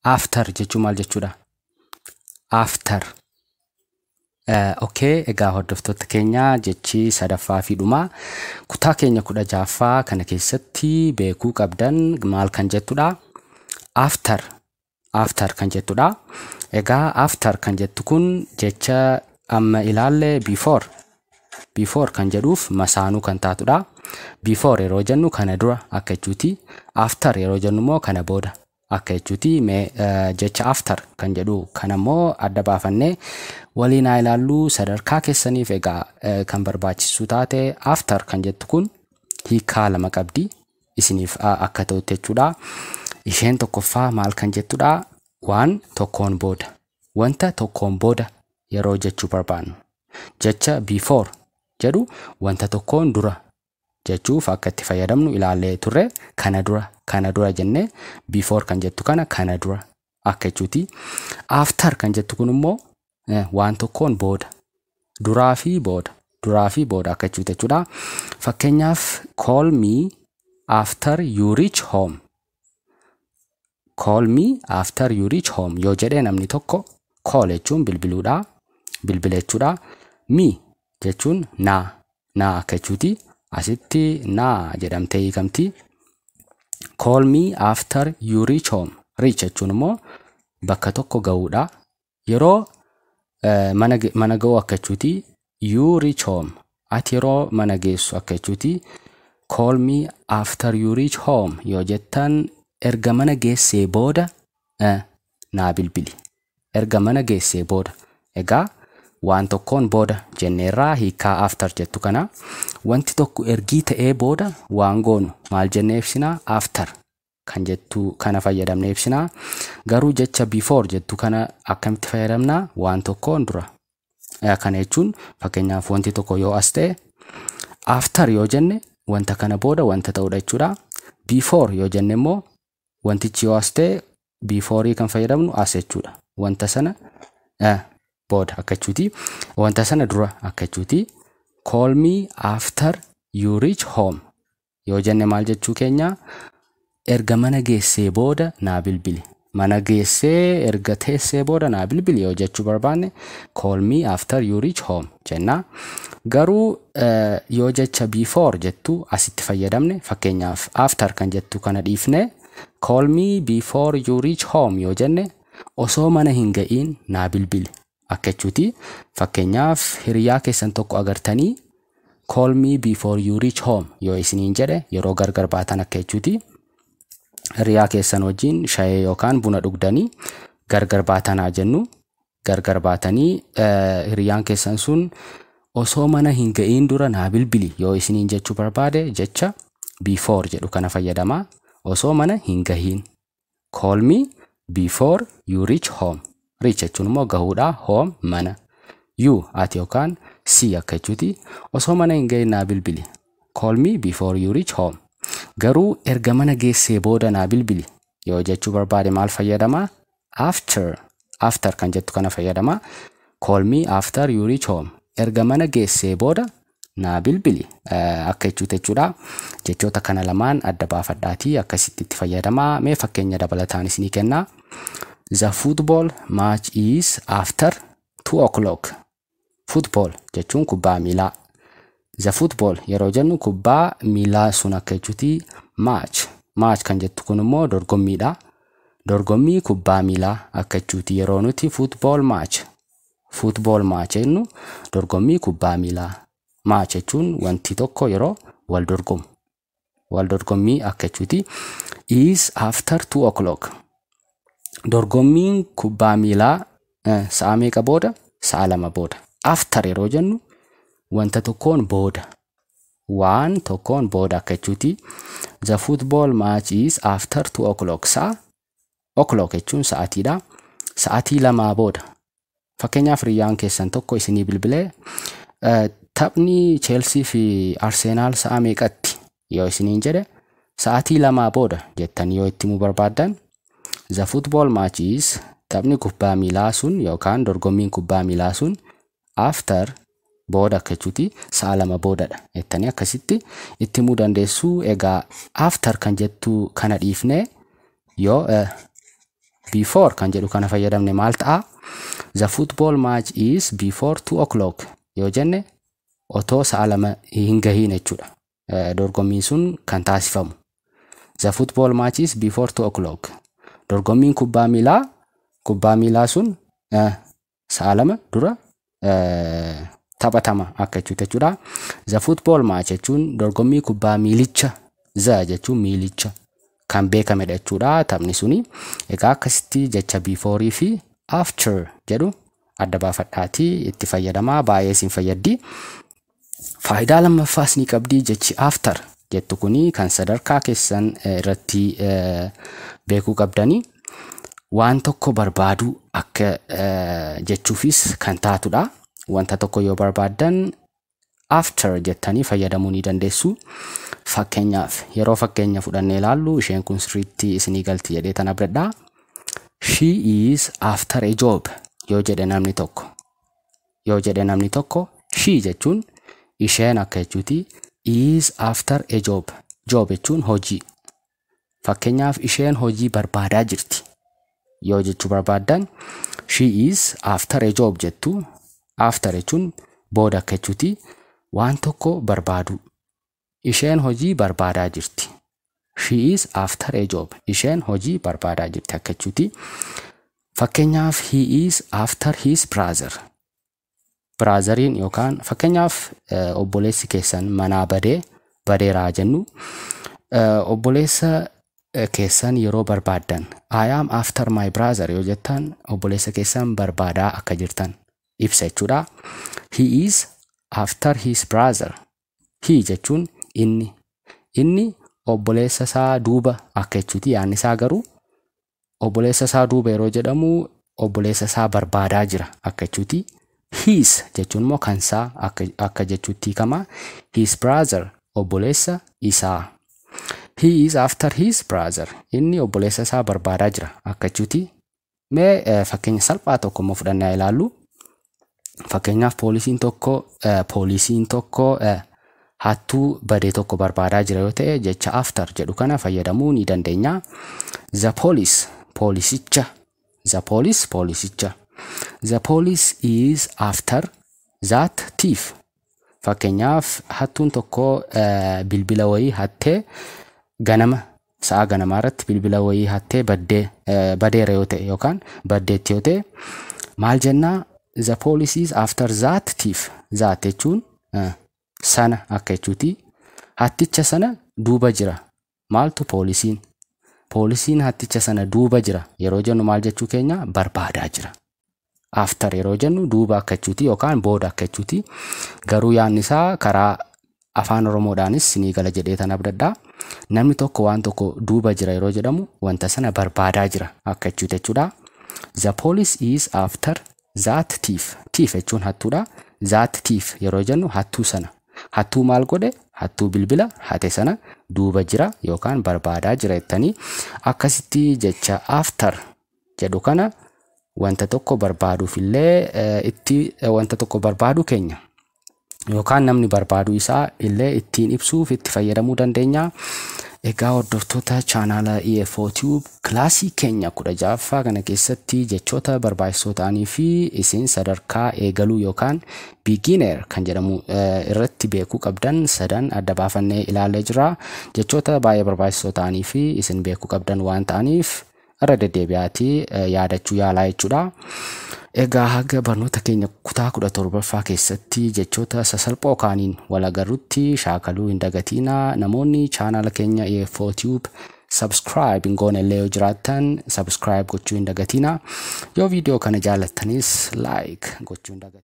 After jechuun maal jechuudha? After. Okay, egaa hordoftoota keenya, jechi sadaffaa fi dhumaa kutaa keenya 16ffaa kana keessatti beekuu qabdan maal kan jettudha? After. After kan jettudha. Egaa after kan jettu kun jecha amma ilaalle before. Before kan jedhuuf masaanuu kan taatudha. Before yeroo jennu kana dura akka jechuuti. After yeroo jennu immoo kana booda akka jechuuti. Mee jecha after kan jedhu kana immoo adda baafannee waliin haa ilaallu. Sadarkaa keessaniif egaa kan barbaachisu taate, after kan jettu kun hiikaa lama qabdi isiniif akka ta'utti jechuudha. Isheen tokkoffaa maal kan jettudha? Waan tokkoon booda. Wanta tokkoon booda yeroo jechuu barbaannu. Jecha before jedhu wanta tokkoon dura jechuuf akka itti fayyadamnu ilaallee turre. Kana dura, kana dura jennee, before kan jettu kana kana dura akka jechuuti. After kan jettu kun immoo waan tokkoon booda. Duraa fi booda. Duraa fi booda akka jechuuti jechuudha. Fakkeenyaaf, "Call me after you reach home." "Call me after you reach home" yoo jedhee namni tokko, call jechuun bilbiluudha. Bilbila jechuudha. Me jechuun naa, naa akka jechuuti. Asitti naa jedhamtee hiikamti. "Call me after you reach home." Reach jechuun immoo bakka tokko ga'uudha. Yeroo mana ga'uu akka jechuuti. You reach home. Ati yeroo mana geessu akka jechuuti. "Call me after you reach home" yoo jettan, erga mana geessee booda naa bilbili. Erga mana geessee booda. Egaa waan tokkoon booda jenneerraa hiikaa after jettu kana. Wanti tokko ergii ta'ee booda waan goonu maal jennee ibsinaa? After kan jettu kana fayyadamnee ibsinaa. Garuu jecha before jettu kana akkamitti fayyadamnaa? Waan tokkoon dura. Kana jechuun fakkeenyaaf wanti tokko yoo as ta'e, after yoo jenne wanta kana booda wanta ta'udha jechuudha. Before yoo jenne immoo wantichi yoo as ta'e, before kan fayyadamnu as jechuudha. Wanta sana booda akka jechuuti. Wanta sana dura akka jechuuti. "Call me after you reach home" yoo jenne maal jechuu keenya? Erga mana geessee booda naa bilbili. Mana geessee erga teessee booda naa bilbili yoo jechuu barbaanne, "Call me after you reach home" jenna. Garuu yoo jecha before jettu asitti fayyadamne, fakkeenyaaf after kan jettu kana dhiifne, "Call me before you reach home" yoo jenne, osoo mana hin ga'iin naa bilbili akka jechuuti. Fakkeenyaaf hiriyaa keessan tokko agartanii, "Call me before you reach home" yoo isiniin jedhe, yeroo gargar baatan akka jechuuti. Hiriyaa keessan wajjin shayee yookaan buna dhugdanii gargar baatanaa jennu. Gargar baatanii hiriyaan keessan sun osoo mana hin ga'iin dura naa bilbili yoo isiniin jechuu barbaade, jecha before jedhu kana fayyadamaa. Osoo mana hin gahiin. "Call me before you reach home." Reach jechuun immoo gahuudha. Home mana. You ati yookaan si akka jechuuti. Osoo mana hin gahiin naa bilbili. "Call me before you reach home." Garuu erga mana geessee booda naa bilbili yoo jechuu barbaade maal fayyadamaa? After. After kan jettu kana fayyadamaa. "Call me after you reach home." Erga mana geessee booda naa bilbili akka jechuuti jechuudha. Jechoota kana lamaan adda baafadhaatii akkasitti itti fayyadamaa. Mee fakkeenya dabalataan isinii kennaa. The football match is after 2 o'clock. Football jechuun kubbaa miilaa. The football yeroo jennu kubbaa miilaa sun akka jechuuti. Match. Match kan jettu kun immoo dorgommiidha. Dorgommii kubbaa miilaa akka jechuuti yeroo nuti football match. Football match jennu dorgommii kubbaa miilaa. Match jechuun wanti tokko yeroo wal dorgomu. Wal dorgommii akka jechuuti. Is after 2 o'clock. Dorgommiin kubbaa miilaa sa'a meeqa booda? Sa'a 2 booda. After yeroo jennu wanta tokkoon booda. Waan tokkoon booda akka jechuuti. The football match is after 2 o'clock. Sa'a o'clock jechuun sa'atiidha. Sa'atii 2 booda. Fakkeenyaaf hiriyyaan keessan tokko isinii bilbilee, taphni Chelsea fi Arsenaal sa'a meeqatti yoo isiniin jedhe, sa'atii 2 booda jettanii yoo itti himuu barbaaddan, the football match is, taphni kubbaa miilaa sun yookaan dorgommiin kubbaa miilaa sun, after booda akka jechuuti, sa'a 2 boodadha jettanii akkasitti itti himuu dandeessu. Egaa after kan jettu kana dhiifnee yoo Before kan jedhu kana fayyadamne maal ta'a? The football match is before 2 o'clock yoo jenne, otoo sa'a 2 hin gahiin jechuudha. Dorgommiin sun kan taasifamu. The football match is before 2 o'clock. Dorgommiin kubbaa miilaa sun sa'a 2 dura taphatama akka jechuutti jechuudha. The football match jechuun dorgommii kubbaa miilicha, the jechuun miilicha kan beekamedha jechuudha taphni suni. Egaa akkasitti jecha before fi after jedhu adda baafadhaatii itti fayyadamaa, baay'ee isin fayyaddi. Faayidaa lammaffaas ni qabdi jechi after jettu kuni, kan sadarkaa keessan irratti beekuu qabdanii. Waan tokko barbaaduu akka jechuufis kan taatudha. Wanta tokko yoo barbaaddan after jettanii fayyadamuu ni dandeessu. Fakkeenyaaf, yeroo fakkeenya fudhannee ilaallu, isheen kun sirriitti isinii galti jedhee tan abdadhaa. She is after a job yoo jedhe namni tokko. Yoo jedhe namni tokko, she jechuun isheen akka jechuuti. Is after a job. Job jechuun hojii. Fakkeenyaaf, isheen hojii barbaadaa jirti yoo jechuu barbaaddan, she is after a job jettu. After jechuun booda akka jechuuti. Waan tokko barbaaduu. Isheen hojii barbaadaa jirti. She is after a job. Isheen hojii barbaadaa jirti akka jechuuti. Fakkeenyaaf, he is after his brother. Brotheriin yookaan fakkeenyaaf obboleessi keessan manaa badee badeeraa jennu, obboleessa keessan yeroo barbaaddan "I am after my brother" yoo jettan, obboleessa keessan barbaadaa akka jirtan ibsa jechuudha. He is after his brother. He jechuun inni. Inni obboleessa isaa duuba akka jechuuti. Yaadni isaa garuu obboleessa isaa duuba yeroo jedhamu obboleessa isaa barbaadaa jira akka jechuuti. His jechuun immoo kan isaa akka jechuutti hiikama. His brother, obboleessa isaa. He is after his brother. Inni obboleessa isaa barbaadaa jira akka jechuuti. Mee fakkeenya salphaa tokko immoo fudhannee ilaallu. Fakkeenyaaf, poolisiin tokko hattuu badee tokko barbaadaa jira yoo ta'e, jecha after jedhu kana fayyadamuu ni dandeenya. The police, poolisicha. The police, poolisicha. The police is after that thief. Fakkeenyaaf, hattuun tokko bilbila wayii hattee, ganama sa'a ganamaa irratti bilbila wayii hattee baddee badeera yoo ta'e yookaan baddeetti yoo ta'e, maal jennaa? The police is after that thief. That jechuun sana akka jechuuti. Hatticha sana duuba jira. Maaltu? Poolisiin. Poolisiin hatticha sana duuba jira yeroo jennu maal jechuu keenya? Barbaadaa jira. After yeroo jennu duuba akka jechuuti yookaan booda akka jechuuti. Garuu yaadni isaa karaa afaan Oromoodhaanis ni gala jedhee tan abdadhaa. Namni tokko waan tokko duuba jira yeroo jedhamu wanta sana barbaadaa jira akka jechuuti jechuudha. The police is after that thief. Thief jechuun hattuudha. That thief yeroo jennu hattuu sana. Hattuu maal godhe? Hattuu bilbila hate sana duuba jira yookaan barbaadaa jira jettanii akkasitti jecha after jedhu kana wanta tokko barbaaduuf illee itti, wanta tokko barbaaduu keenya yookaan namni barbaaduu isaa illee ittiin ibsuuf itti fayyadamuu dandeenya. Egaa hordoftoota chaanaala EFO Tube, kilaasii keenya 16ffaa kana keessatti jechoota barbaachisoo ta'anii fi isin sadarkaa eegaluu yookaan beginner kan jedhamu irratti beekuu qabdan sadan adda baafannee ilaallee jira. Jechoota baay'ee barbaachisoo ta'anii fi isin beekuu qabdan waan ta'aniif irra deddeebi'aatii yaadachuu yaalaa jechuudha. Egaa haga barnoota keenya kutaa 17ffaa keessatti jechoota sasalphoo kaaniin wal agarrutti shaakaluu hin dagatiinaa. Namoonni chaanaala keenya EFO Tube subscribe hin goone illee yoo jiraattan, subscribe gochuu hin dagatiinaa. Yoo viidiyoo kana jaallattanis like gochuu hin dagatinaa.